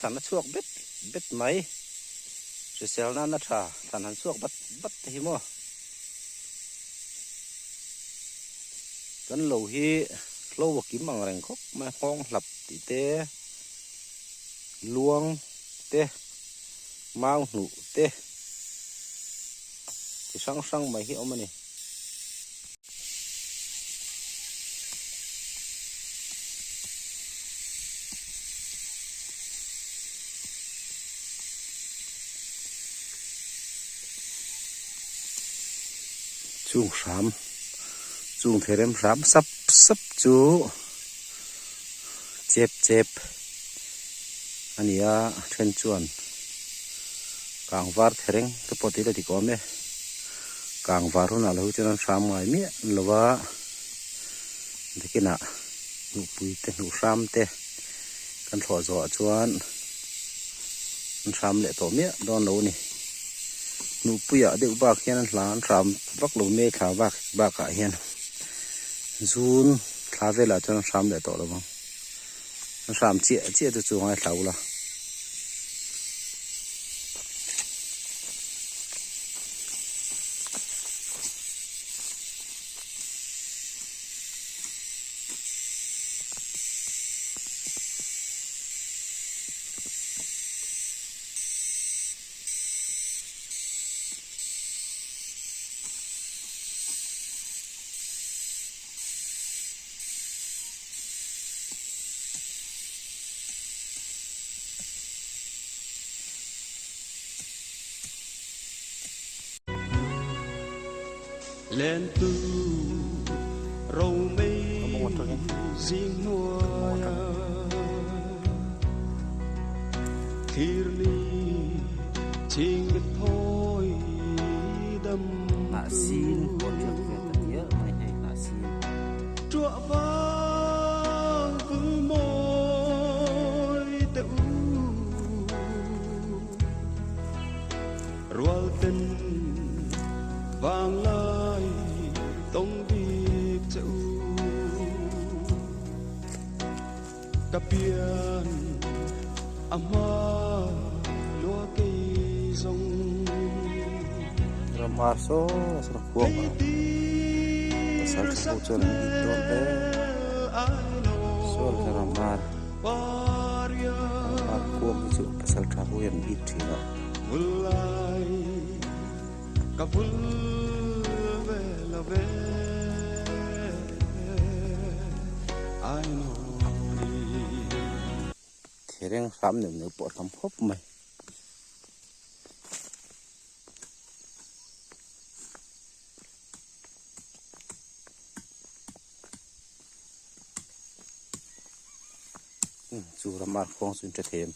Thlan a chhuak bet bet mai. Hrisel nana tha thlan han chhuak bat bat te hi maw. Kan lo hi hlo a kim ang reng khawp mai a, nghawng hlap tih te, luang te, mau hnuh te chi hrang hrang mai hi a awm a ni. Chung hram chung therem hram sap sap chu chep chep a ni a a then chuan kangvar thereng te pawh tih la dik awm e. Kangvar hunah lo hi chuan an hram ngai miah lo va, biakinah hnuhpui te hnuh hram te kan thlawh zawhah chuan an hram leh tawh miah dawn lo a ni. Hnuhpuiah deuh bak hian an hla an hram vak lo mai thla bak bakah hian zun thla velah chuan an hram leh tawh lo vang. An hram chiah chiah chu chu ngaithla ula. Lentu romei zing hnuaia thirni chingmit phawi dam Hnahsin pawh tiak ve ta dial mai hei hnahsin. Tuah vang vul mawi te u Rual ten vang lai tawng bik che u Ka pian a hma lua kei zawng. Ramar saw saw khuang a pasal tha ho chuan an bik dawn hle saw kha ramar ramar khuang hi chu pasal tha ho hian an bik thin a. Thereng hram neuh neuh pawh a tam khawp mai. Chu ramar khuang chu in hre thei em.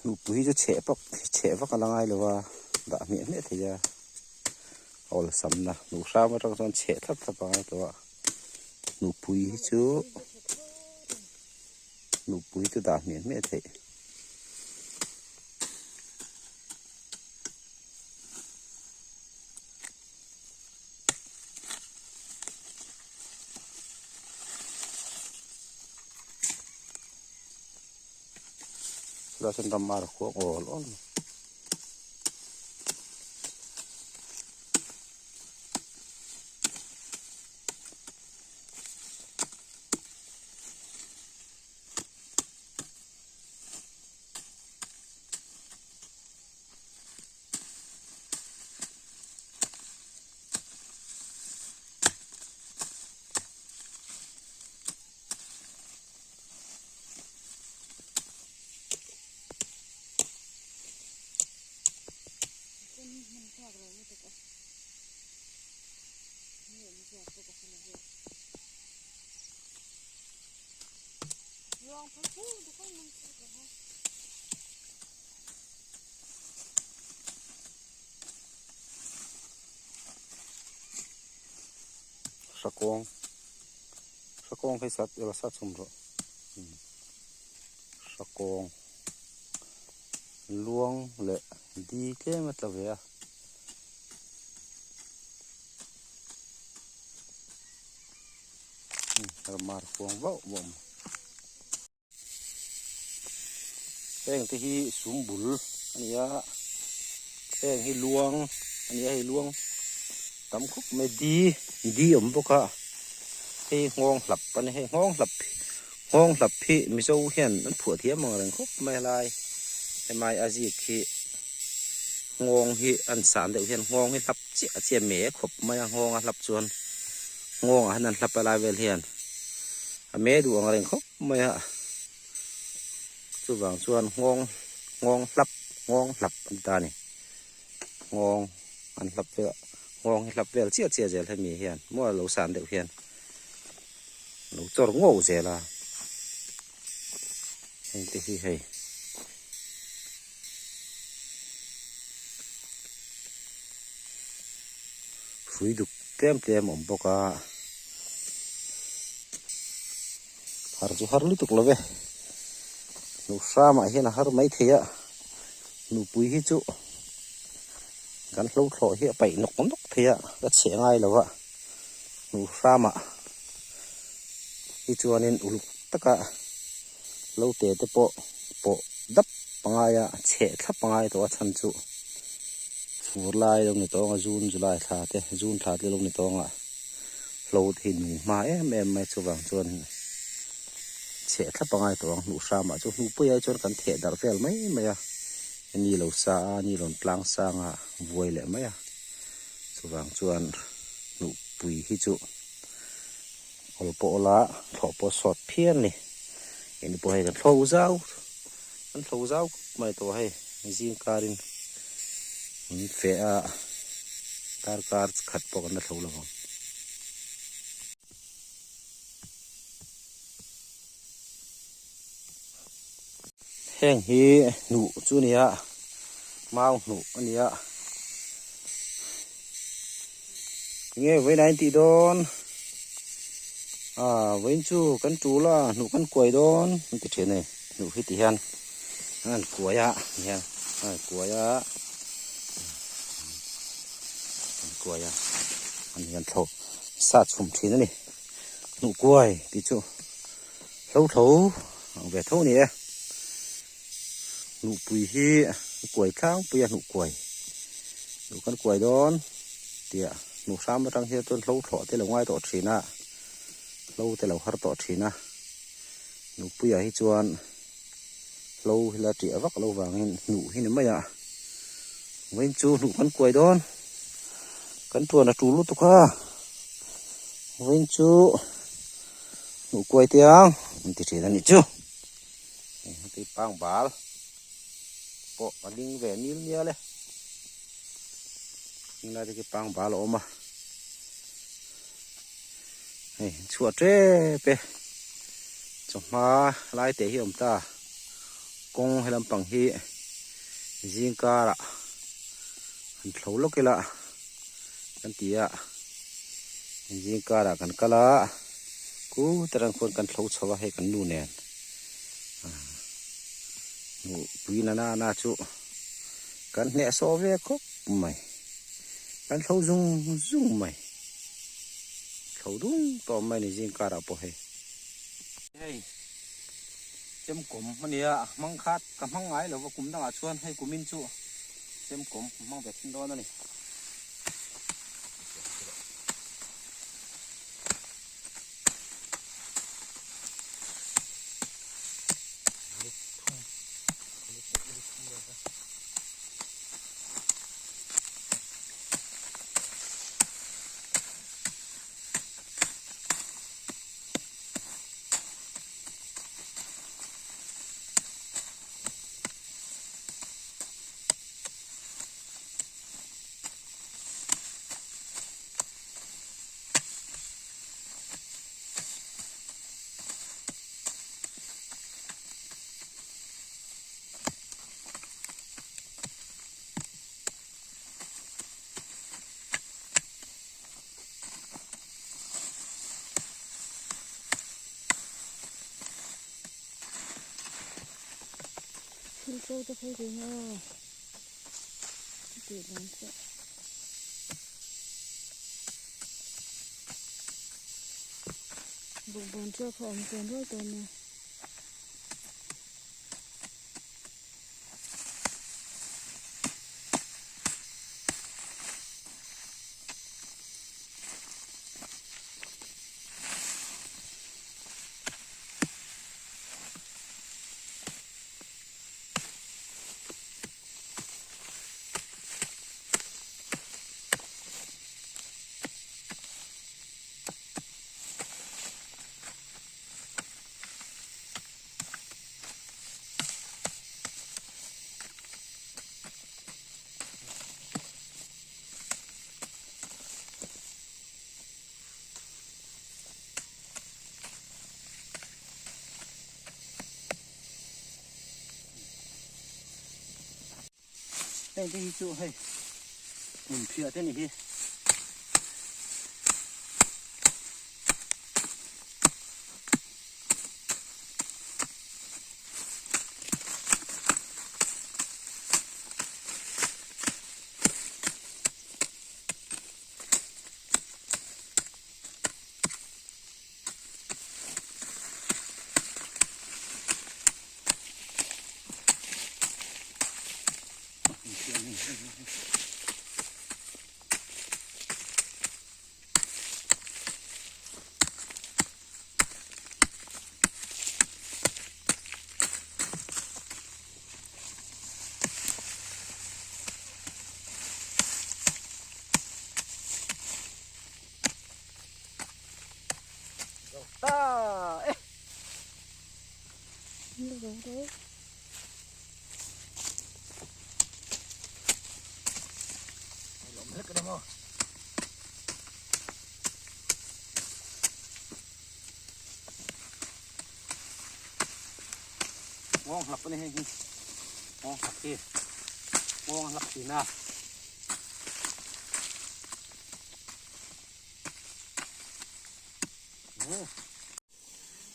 Nupui chu chheh vak chheh vak a la ngai lo a dah hmiah hmiah thei a awlsam na hnuh hram atang chuan chheh thlap thlap a ngai tawh a nupui hi chu nupui chu dah hmiah hmiah theih. Chulaiah chuan ram ar a khuang awl awl mai. Hrakawng Hrakawng hei sat ila sat chhum rawh Hrakawng luang leh di tlem a tla ve a. Ramar khuang vauh vauh a awm. Heng te hi sum bul a ni a heng hi luang a ni a hei luang tam khawp mai di di a awm bawk a hei nghawng hlap a ni hei nghawng hlap nghawng hlap hi mizo hian an phuah thiam ang reng khawp mai helai hemai a zik hi nghawng hi an san deuh hian nghawng hi hlap chiah chiah me khawp mai a nghawng a hlap chuan nghawng ah hian an hlap a lai vel hian a me duh ang reng khawp mai a chuvang chuan nghawng nghawng hlap nghawng hlap an ta a ni nghawng an hlap vel nghawng hi hlap vel chiah chiah zel hemi hian maw lo san deuh hian lo chawr ngawk zel a heng te hi hei. Hrui duk tlem tlem a awm bawk a har chu har lutuk lo ve hnuhhramah hian a har mai thei a nupui hi chu kan hlo thlawh hi a paih nawk nawk thei a ka chheh ngai lo a hnuhhramah hi chuanin uluk taka lo te te pawh pawh dap pangai a chheh thlap pangai tawh a chhan chu fur lai lo ni tawng a june july thla te june thla te lo ni tawng a hlo te hi nung hma em em mai chuvang chuan chheh thlap pangai tawh ang hnuh hram ah chu hnuh pui ai chuan kan theh darh vel mai mai a ni lo sa a ni rawn tlang sang a vuai leh mai a chuvang chuan hnuh pui hi chu. Awl pawh awla thlawh pawh sawt phian a ni eng pawh hei kan thlo zau kan thlo zau khawp mai tawh hei zing karin an feh a darkar khat pawh kan la thlo lo vang. Heng hi hnuh chu a ni a mau hnuh a ni a enge vawiin a intih dawn ah vawiin chu kan tul a hnuh kan kuai dawn an ti thin a ni hnuh hi ti hian an han kuai a ti hian an han kuai a an kuai a an hian thlo sa chhum thin a ni hnuh kuai tih chu. Hlo tho ang ve tho a ni e. Hnuhpui hi kuai tlangpui a hnuh kuai. Hnuh kan kuai dawn tih ah hnuh hram atang hian chuan hlo thlawh te lo ngai tawh thin a, hlo te lo har tawh thin a. Hnuhpuiah hi chuan hlo hi la ṭiah vak lo vangin hnuh hi ni mai a. Vawiin chu hnuh kan kuai dawn. Kan ṭuan a ṭul lutuk a. Vawiin chu. Hmuh kuai te ang an ti thin a nih chu heti pang bal pawh a ding ve nil mial e heng lai te khi pang bal a awm a hei chhuah tep e chawhma lai te hi a awm ta kawng he lampang hi zing karah han thlo lawk ila. Kan ti a, zing karah kan kal a, ku terang khuan kan thlo chho a hei kan nu nen hmuh pui na na na chu kan hneh sawh ve khawp mai, kan thlo zung zung mai, thlo dung tawh mai a ni zing karah pawh hei. Hei chemkawm a nia hmang khat ka hmang ngai lo va kum dangah chuan hei kumin chu chemkawm hmang ve thin dawn a ni. Thil to te phei thei na aw tih dan chu. Bawkbawn chu a khaw awm tawn rual dawn nia. Heng te hi chu hei hmun phiah te ni hi. Ta e. Ngon hlap ani hei hi. Ngon hlap hi. Ngon hlap thin a.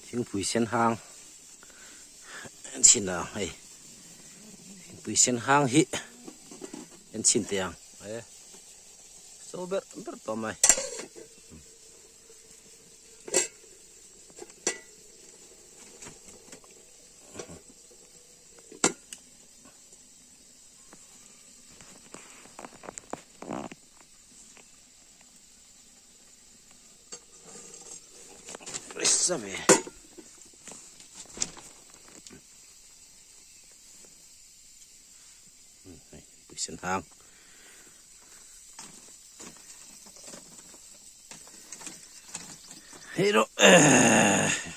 Thingpui sen hang en chhin ang hei thingpui sen hang hi en chhin teh ang e so ber ber tawh mai. Risa ve. Pui sen hang. Hei rawh.